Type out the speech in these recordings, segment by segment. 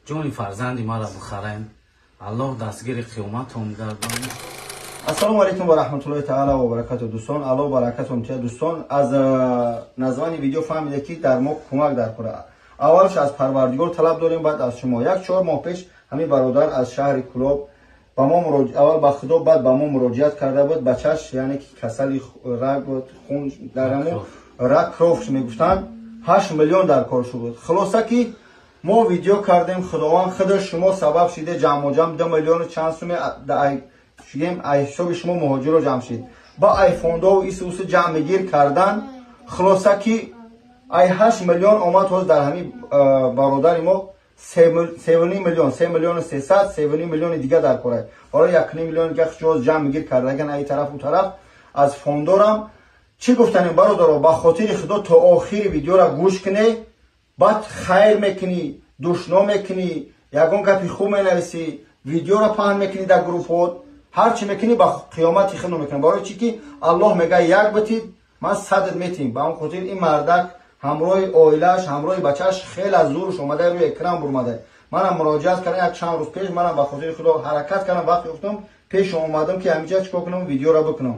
Ҷони фарзанди маро бихарем. Аллоҳ дастгири қиёматон гардонад. Ассалому алайкум ва раҳматуллоҳи таала ва баракату, дӯстон. Аллоҳ баракатон тия, дӯстон. Аз названи видео фаҳмида, ки дар мо кӯмак дар кора. Аввалш аз Парвардигор талаб дорем, баъд аз шумо. Як 4 моҳ пеш ҳамин бародар аз шаҳри Кулоб ба мо, аввал ба Худо, баъд ба мо муроҷиат карда буд. Бачаш, яъне ки касали раг буд, хун дар ҳамун раг, кровь мегуфтанд, 8 миллион дар кор шуд. Хулоса, ки мо видео кардем, Худованд худаш шумо сабаб шиде, ҷамъоҷам 2 миллиону чанд суме шугем, ай ҳисоби шумо муҳоҷиро ҷамъ шид, ба айфондову ису усу ҷамъ мегир кардан. Хулоса, ки ай 8 миллион омад, ҳоз дар ҳамин бародари мо 3,5 миллион, 3 миллиону 300, 3,5 миллиони дига дар корай. Барои 1,5 миллиони дига ҷоз ҷамъ мегир кардаган ай тараф, у тараф аз фондорам. Чӣ гуфтанем, бародаро? Ба хотири Худо то охири видеора гӯш кунед. Баъд хайр мекунӣ, душно мекунӣ, ягон гапи хуб менависӣ, видеоро паҳн мекунӣ дар группҳот, ҳар чӣ мекунӣ, ба қиёмати худо мекунӣ. Барои чӣ ки Аллоҳ мега: «Як битид, ман садат метиҳем». Ба он хотир ин мардак ҳамроҳи оилааш, ҳамроҳи бачааш хеле зурш омада, рӯи экран бурмада. Манам муроҷиат кардам як чанд рӯз пеш. Манам ба хотири Худо ҳаракат кардам, вақт ёфтам, пеш омадам, ки ҳамиҷа чикор кунам, видеоро бикунам.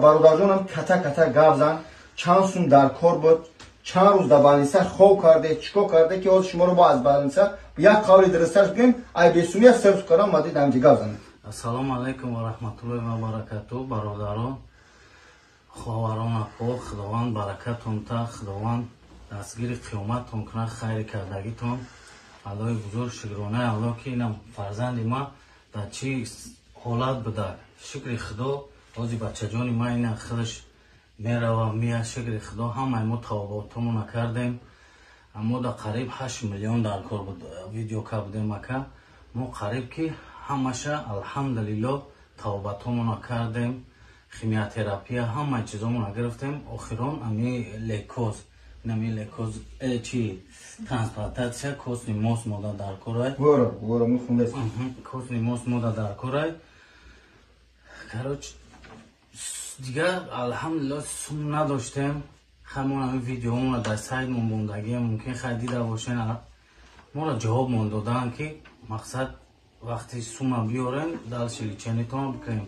Бародарҷонам, ката ката гап зан, чанд сум дар кор буд, чанд рӯз дар больница хоб карде, чикор карде, ки ҳозир шуморо бо аз больница як қавли дурусташ бигӯем, ай бесумия сабз кардам, омадед ҳамиҷа гап занед. Ассалому алайкум ва раҳматуллоҳи ва баракату, бародарон, ховарон, апо. Худованд баракатон та, Худованд дастгири қиёматтон кунад хайри кардагитон. Аллоҳи бузург, шукронаи Аллоҳ, ки инам фарзанди ма дар чӣ ҳолат буда. Шукри Худо, ҳози бачаҷони ма ина худаш мерава, мия. Шукри Худо, ҳамаи мо тавботомона кардем. Мо да қариб 8 миллион дар кор буд, видео кардем, ака. Мо қариб ки ҳамаша, алҳамдулилло, тавбатомона кардем, химиотерапия, ҳамаи чизомона гирифтем. Охирон ами лейкоз, инами лейкоз, чи трансплантация костный мозг мода дар корай. Костный мозг мода дар корай. Короче, дигар, алҳамдулилло, сум надоштем. Ҳамон ами видеомона дар сайтмон мондагӣ, мумкин хай дида бошен. Моро ҷавобмон доданд, ки мақсад вақти сума биёрем, дальше лечение тон бикунем.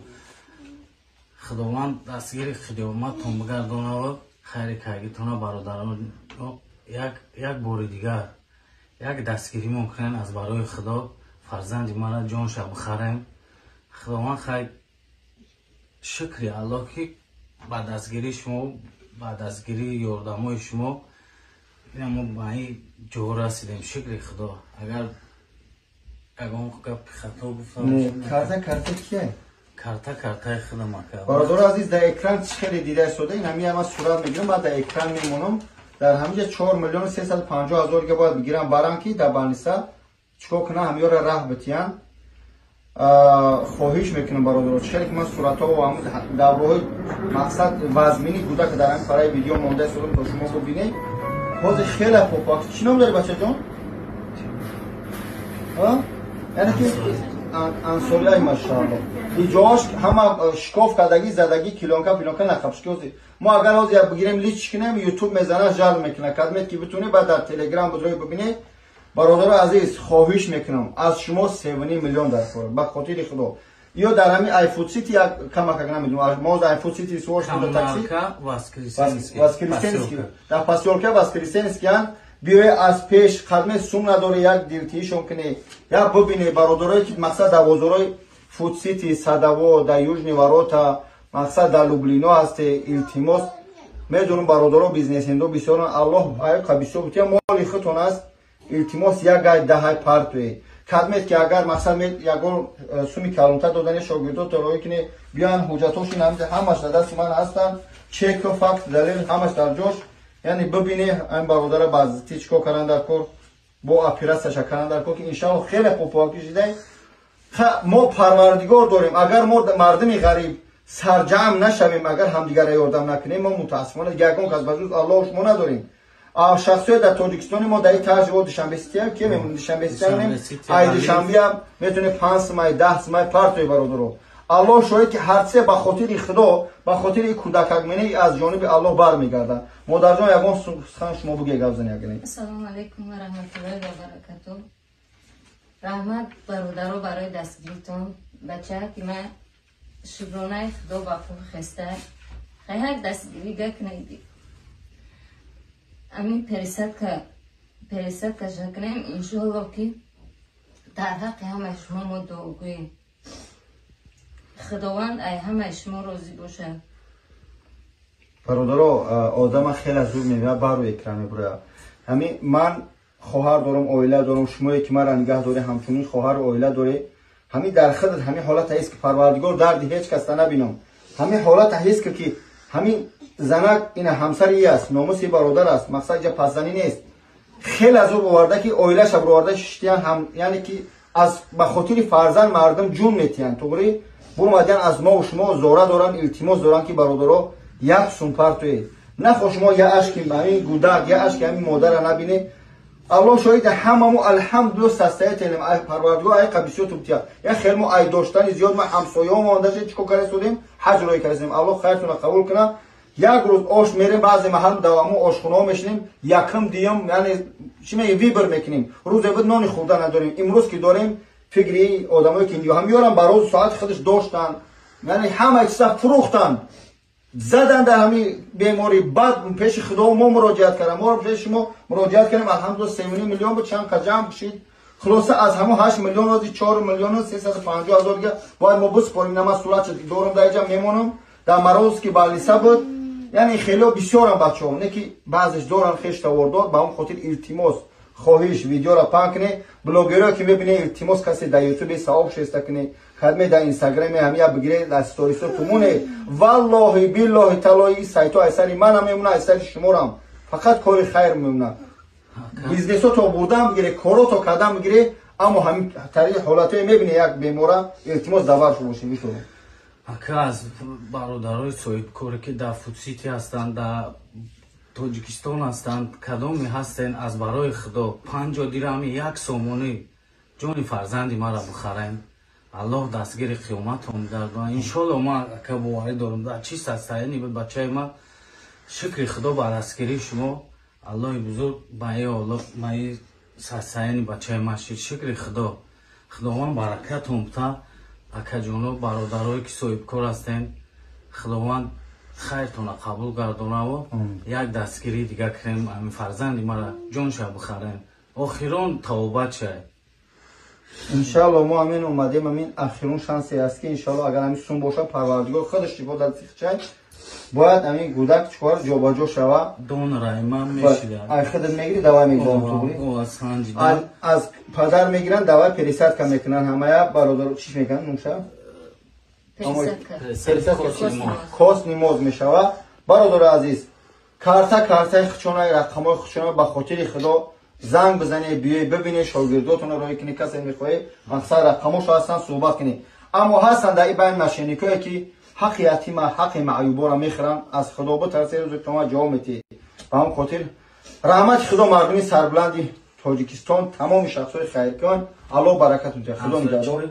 Худованд дастгири қиёматтон бигардонавад хайри кайгитона. Бародарон, як бори дигар як дастгиримон кунен, аз барои Худо фарзанди мара ҷонша бихарем. Худованд хай, шукри Аллоҳ, ки ба дастгирии шумо, ба дастгирии ёрдамои шумо ина мо ба ин ҷо расидем. Шукри Худо. Агар ягон гапи хато гуфтам. Карта, карта кие? Карта, картаи худам, ака. Бародари азиз, дар экран чӣ хеле дида истода, ин ҳамин ама сурат мегирам, баъд дар экран мемонам. Дар ҳаминҷа 4 350 000 га бояд бигирам, барам, ки дар больница чикор кунам, ҳамёра раҳ битиян. Хоҳиш мекунам, бародаро, чӣ хеле ки ман суратҳо ва ҳамун давраҳои мақсад вазмини кӯдак дар ҳамин параи видео монда истодам, то шумо бибинед. Ҳозир хеле хуб. Чӣ ном дори, бачаҷон? Яъне ки Ансорияй, машаалло. Иҷоаш ҳама шикоф кардагӣ, задагӣ, клеёнка пилёнка нақабшки. Ҳозир мо агар ҳозир як бигирем, лич кунем, Ютуб мезана, жал мекунад. Кадмет ки битунед, баъд дар Телеграм будрои бибинед. Бародаро азиз, хоҳиш мекунам аз шумо, 3,5 миллион дар кор, ба хотири Худо. Ё дар ҳамин Айфуд Сити як камакак намедонам, мо Айфуд Сити суош такси Воскресенский, дар посёлка Воскресенскиян. Биёе аз пеш қадме сум надоре, як дилтиишон кунӣ, як бибине, бародарое ки мақсад дар бозорҳои Фудсити, Садово, дар Южный ворота, мақсад дар Люблино ҳасте, илтимос. Медонам, бародаро бизнесмендо бисёран, Аллоҳ аюқа бисёр бутия, моли худтон аст. Илтимос, як гай даҳай партуе кадмет, ки агар мақсад ягон суми калонтар додани, шогирдо тороӣ кунӣ, биёян, ҳуҷҷатҳошон ҳамаш дар дасти ман ҳастанд, чеку, факт, далел ҳамаш дар ҷош. Яъне бибине, ин бародара баъзти чикор кардан дар кор, бо оператсияша кардан дар кор, ки иншаалло хеле хуб покӣ шидай. Мо Парвардигор дорем. Агар мо мардуми ғариб сарҷамъ нашавем, агар ҳамдигарра ёрдам накунем, мо мутаассифона ягон кас ба ҷуз Аллоҳу шумо надорем. Шахсиёт дар Тоҷикистони мо дар таҷриба Душанбеситиям ки Душанбеситиям, ай Душанбеам метавонед 5 сумай, 10 сумай партои. Бародаро, Аллоҳ шоҳид, ки ҳарче ба хотири Худо, ба хотири кӯдакакменӣ аз ҷониби Аллоҳ бармегардад. Модарҷон, ягон сухан шумо буге, гап зани. Ассалому алайкум ва раҳматуллоҳи ва баракату. Раҳмат бародаро барои дастгиритон. Бача ки ман шукронаи худо ба пул хеста. Хай дастгирӣ гакнед. Амин пересадка шакнем, иншоалло ки дар ҳаққи ҳамаи шумо мо дуогӯем. Худованд ай ҳамаи шумо розӣ бошад. Бародаро, одама хеле зуд мебинад, бару экран мебурад. Ҳамин ман хоҳар дорам, оила дорам, шумое ки мара нигаҳ дорӣ, ҳамчунин хоҳару оила дорӣ. Ҳамин дар худат ҳамин ҳолата ҳис ки Парвардигор дарди ҳеҷ касда набинам. Ҳамин ҳолата ҳис ки ҳамин занак ина ҳамсари аст, номуси бародар аст, мақсад ҷа пасзанӣ нест. Хеле азоб оварда ки оилаша бироварда шиштиян, ҳам яъне ки аз ба хотири фарзанд мардум ҷун метиҳанд. Туғри бурмадиян аз мову шумо зора доранд, илтимос доранд ки бародаро як сум партоед. Нахо шумо я ашки ҳамин гудак, я ашки ҳамин модара набинед. Аллоҳ шоҳида, ҳамамо алҳамдулилла состоятельный ем. Парвардигор айқа бисёр тубтия. Я хел мо ай доштани зиёд ма ҳамсояҳо мондаша чико карастодем, ҳаҷ роҳӣ карастем. Аллоҳ хайртона қабул кунад. Як рӯз ош мерем, баъзе маҳал давамо ошхонаҳо мешинем, якум диюм, яъне чӣ меги, выбор мекунем. Рӯзе буд нони хӯрда надорем, имрӯз ки дорем фикри одамое ки ҳам меёрам ба рӯзу соати худаш доштанд, яъне ҳамаи чиза фурӯхтанд, заданд дар ҳамин беморӣ. Баъд пеши худо мо муроҷиат кардам, мо пеши шумо муроҷиат кардем. Алҳамдулилла, 3,5 миллион буд, чанд қа ҷамъ шид. Хулоса, аз ҳамон 8 миллион рози 4 350 000 дига бояд мо биспорим. На, ман сурат дорум, дар иҷа мемонам. Дар Морозовский больница буд. Яъне хело бисёрам бачаҳо, не ки баъзеш дорам хештавордор. Ба он хотир илтимос, хоҳиш, видеоро паҳн кунед. Блогерое ки мебинед, илтимос, касе дар ютуби савоб шеста кунед, кадме дар инстаграме ҳамия бигиред, дар сторисо тумоне. Валлоҳи, биллоҳи, талоҳи, сайтҳо аз сари манам мемонад, аз сари шуморам. Фақат кори хайр мемонад. Бизнесо то бурдан бигире, коро то кардан бигире, аммо ҳамин тариқи ҳолатое мебине як бемора, илтимос, давар шо бошем ишоро. Ака, аз бародарои соҳибкоре ки дар Фудсити ҳастанд, дар Тоҷикистон ҳастанд, кадоме ҳастен, аз барои худо 50 дирами, 1 сомонӣ ҷони фарзанди маро бихарем. Аллоҳ дастгири қиёматон гардонад, иншолло. Ман, ака, боварӣ дорам, дар чӣ состояние буд бачаи ман. Шукри худо ба дастгирии шумо, Аллоҳи бузург ба и состояние бачаи ман шид. Шукри худо, Худованд баракатон бута. Акаҷоно, бародарое ки соҳибкор ҳастен, Худованд хайртона қабул гардонаву як дастгирии дига кунем, ҳамин фарзанди мара ҷонша бихарем, охирон тавобат шай. Иншалло, мо ҳамин омадем, ҳамин ахирон шансе аст ки иншалло, агар ҳамин сум боша, Парвардигор худаш шифо дар сихчай, бояд ҳамин гудак чикор ҷобаҷо шава. Донора ман мешида. Ай худат мегири, давай мегирам. Аз падар мегиранд, давай пересадка мекунанд. Ҳамая бародар чиш мекунанд, нумша костный мозг мешава. Бародари азиз, картаи хучонаи, рақамҳои хучона, ба хотири худо занг бизане, биёй бибине, шогирдотонро роҳӣ кунӣ. Касе мехоҳӣ, мақсад рақамошо ҳастанд, суҳбат кунӣ. Аммо ҳастанд дар ин байн мошенник ое ки ҳаққи ятима, ҳаққи маъюборо мехӯранд. Аз худо битарсе, рӯзи қиёмат ҷавоб метиҳӣ. Ба ҳам хотир раҳмати худо, мардуми сарбуланди Тоҷикистон, тамоми шахсҳои хайркун, Аллоҳ баракатон диҳад. Худо нигаҳдор.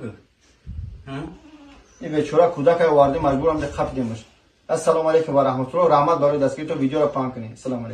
Ин бечора кӯдака оварде, маҷбурам қапидемаш. Ассалому алайкум ва раҳматуллоҳ. Раҳмат барои дастгиритон. Видеоро паҳн кунед. Ассалому алайкум.